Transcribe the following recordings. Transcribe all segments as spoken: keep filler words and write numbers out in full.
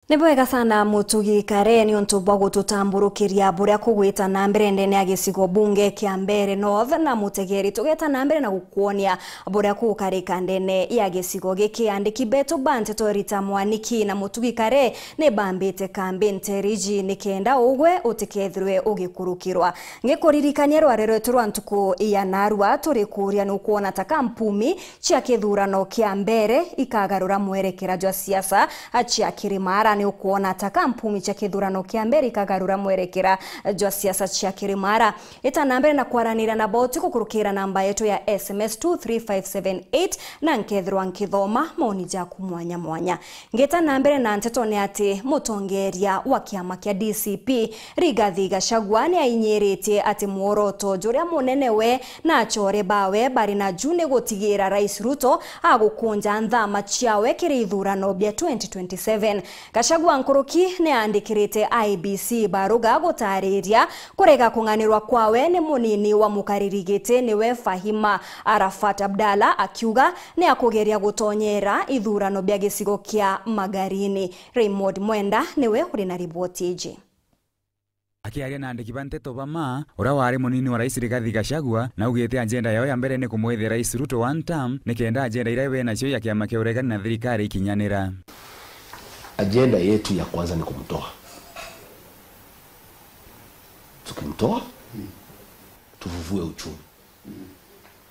Ni bwega sana Mutugi Kare niuntu bwa gututamburukiria buria kugwita na mbere ndene ya gicigo bunge kia Mbeere North na Mutegeri. Tugeta na mbere na gukwonia buria kugukarika ndene ya gicigo giki. Andiki betu ba nteto Rita Mwaniki na Mutugi Kare ni bambite kambi Nteriji nikenda ugwe utikethirwe ugikurukirwa. Ngikuririkania rware rwetu rwa ntuku ya narua, turi kuuria nukwona ta kampuni cia kithurano kia Mbeere ikagarura mwerekera jwa siasa cia Kirimara? Ni ukwona ta kampuni cia kithurano kia Mbeere ikagarura mwerekera jwa siasa cia Kirimara? Ita na mbere na kwaraniria na boti gukurukira namba yetu ya S M S two three five seven eight na nkethirwa nkithoma maoni jaku mwanya mwanya. Ngita na mbere na nteto ni ati mutongeria wa kiama kia D C P Rigathi Gachagua ni ainyiritie ati mworoto juria munene we na achore bawe bari na ju ni gutigira Rais Ruto agukunja nthama ciawe kiri ithurano bia twenty twenty-seven. Gachagua nkuruki ni aandikirite I E B C baruga gutariria kurega kung'anirwa kwawe ni munini wa mukariri giti niwe Fahima Arafat Abdallah, akiuga ni akugeria gutonyera ithurano bia gicigo kia Magarini. Raymond Mwenda niwe uri na riboti iji. Akiaria na andiki ba nteto ba ma, uria wari munini wa Rais Rigathi Gachagua, naugite ajenda yao ya mbere ni kumwithia Rais Ruto one term, nikenda ajenda iria be nacio ya kiama kia uregani na thirikari ikinyanira. Ajenda yetu ya kwanza ni kumtoa. Tukimtoa, tufufue uchumi.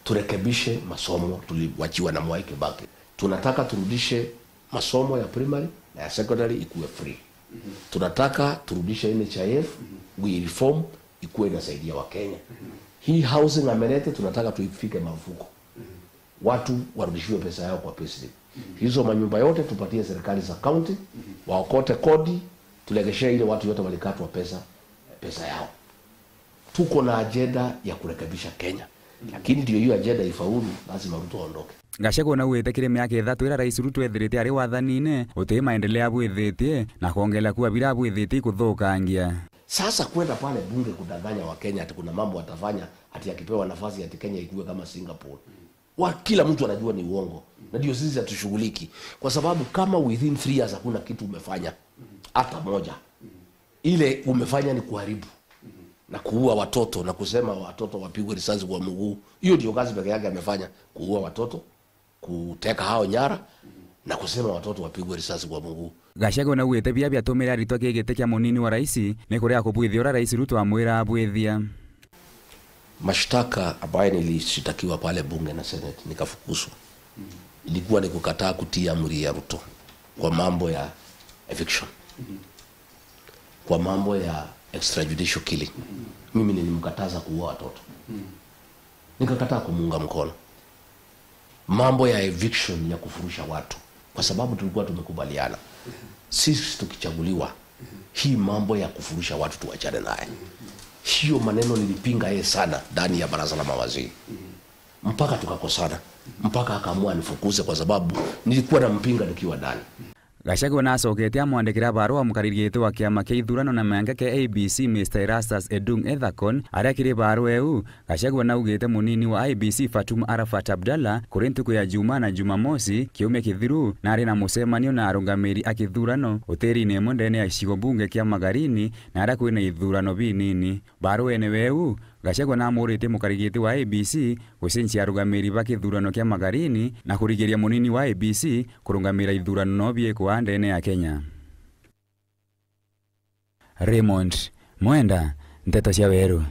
Turekebishe masomo tuliwachiwa na Mwai Kibaki. Tunataka turudishe masomo ya primary na ya secondary ikuwe free. Tunataka turudishe N H I F, we reform, ikuwe inasaidia Wakenya. Hii housing amelete, tunataka tuifike marufuku. Watu warudishiwe pesa yao kwa payslip. Hizo manyumba yote tupatie serikali za county, waokote kodi, tulegeshee ile watu yote walikatwa pesa, pesa yao. Tuko na ajenda ya kurekebisha Kenya. Lakini ndio hiyo ajenda ifaulu, lazima Ruto aondoke. Gachagua naugite kiri miaka ithatu iria Rais Ruto ethirite ari wathanine, guti maendeleo abwithitie, na kwongerera kuwa biria abwithitie ikuthukangia. Sasa kwenda pale bunge kudanganya Wakenya ati kuna mambo atafanya, ati akipewa nafasi ati Kenya ikuwe kama Singapore. Wa, kila mtu anajua ni uongo. Na ndio sisi hatushughuliki. Kwa sababu kama within three years hakuna kitu umefanya, hata moja, ile umefanya ni kuharibu na kuua watoto na kusema watoto wapigwe risasi kwa mguu. Hiyo ndio kazi peke yake amefanya, kuua watoto, kuteka hao nyara na kusema watoto wapigwe risasi kwa mguu. Gachagua naugite biria biatumire aritwa ki giti kia munini wa rais ni kuria kubwithia uria Rais Ruto amwira abwithia. Mashtaka ambayo nilishitakiwa pale bunge na Senate nikafukuzwa, ilikuwa ni kukataa kutii amri ya Ruto kwa mambo ya eviction, kwa mambo ya extrajudicial killing. Mimi nilimkataza kuua watoto, nikakataa kumuunga mkono. Mambo ya eviction, ya kufurusha watu, kwa sababu tulikuwa tumekubaliana, sisi tukichaguliwa, hii mambo ya kufurusha watu tuachane naye. Hiyo maneno nilipinga yeye sana ndani ya baraza la mawaziri, mpaka tukakosana, mpaka akaamua anifukuze kwa sababu nilikuwa nampinga nikiwa ndani. Gachagua naacokete amwandikira barua mukariri giti wa kiama kia ithurano na mianka kia I E B C, Mister Erastus Edung Ethekon, aria kiri barua iu, Gachagua naugite munini wa I E B C Fatuma Arafat Abdallah kuri ntuku ya Jumaa na Jumamosi kiumia kithiru nari na mucemanio na arungamiri a kithurano utiriine imwe ndene ya gicigo bunge kia Magarini na aria kwina ithurano binini. Baruene weu, Gachagua namuritie mukariri giti wa I E B C gucenjia arungamiri ba kithurano kia Magarini na kurigiria munini wa I E B C kurungamira ithurano no biikwa ndene ya Kenya. Raymond Mwenda, Nteto cia Weru.